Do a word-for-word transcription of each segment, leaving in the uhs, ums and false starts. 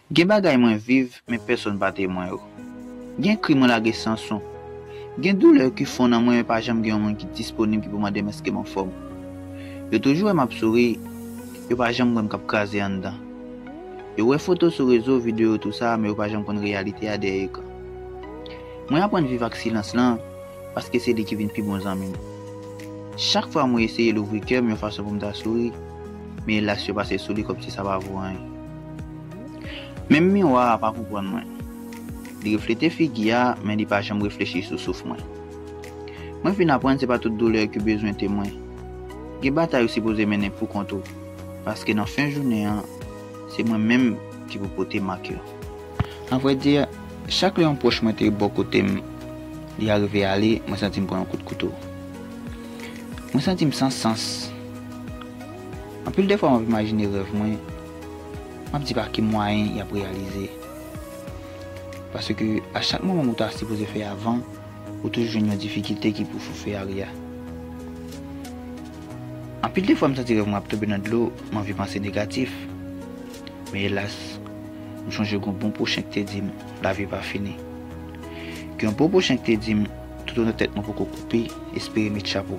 Gen bagay mwen viv, men pèsonn pa temwen yo. Gen kri mwen lage san son. Gen doulè ki fon nan mwen, men pa janm gen yon moun ki disponib ki pou mande m èske m anfòm. Yo toujou wè m ap souri, yo pa janm wè m k ap kraze anndan. Yo wè foto sou rezo, videyo, tou sa, men yo pa janm konn reyalite a dèyè ekran. Mwen aprann viv ak silans lan, paske se li ki vin pi bon zanmi m. Chak fwa mwen eseye louvri kè m yon fason pou m ta souri, men elas yo pase sou li kòmsi sa pa vo anyen. Menm miwa a pa konprann mwen. Li reflete figi a, men li pa janm reflechi sou souf mwen. Mwen vin aprann se pa tout doulè ki bezwen temwen. Gen batay ou sipoze mennen poukont ou, paske nan fen jounen an, se mwen menm ki pou pote mak yo. Avrèdi, chak lè yon pwòch mwen te bò kote m, li arive ale, mwen santi m pran yon kout kouto. Mwen santi m san sans. Anpil de fwa, m ap imajine rèv mwen, m ap di pa ki mwayen y ap reyalize. Paske a chak moman ou ta sipoze fè avan, ou toujou jwenn yon difikilte ki pou fè ari a. Anpil de fwa, m santi rèv mwen ap tonbe nan dlo, m anvi panse negatif. Men elas, m chonje gen yon bon pwochen ki te di m, lavi pa fini. Gen yon bon pwochen ki te di m, toutotan tèt mwen poko koupe, espere met chapo.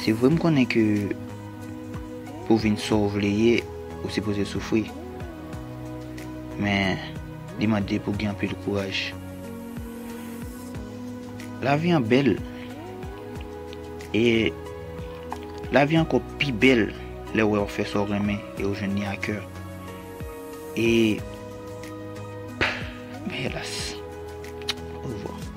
Se vre m konnen ke pou w vin sa w vle ye, ou sipoze soufri. Men, li mande pou w gen anpil kouraj. Lavi an bèl. E lavi ankò pi bèl lè w wè w fè sa w renmen e w jwenn li a kè. E, men elas. Orevwa.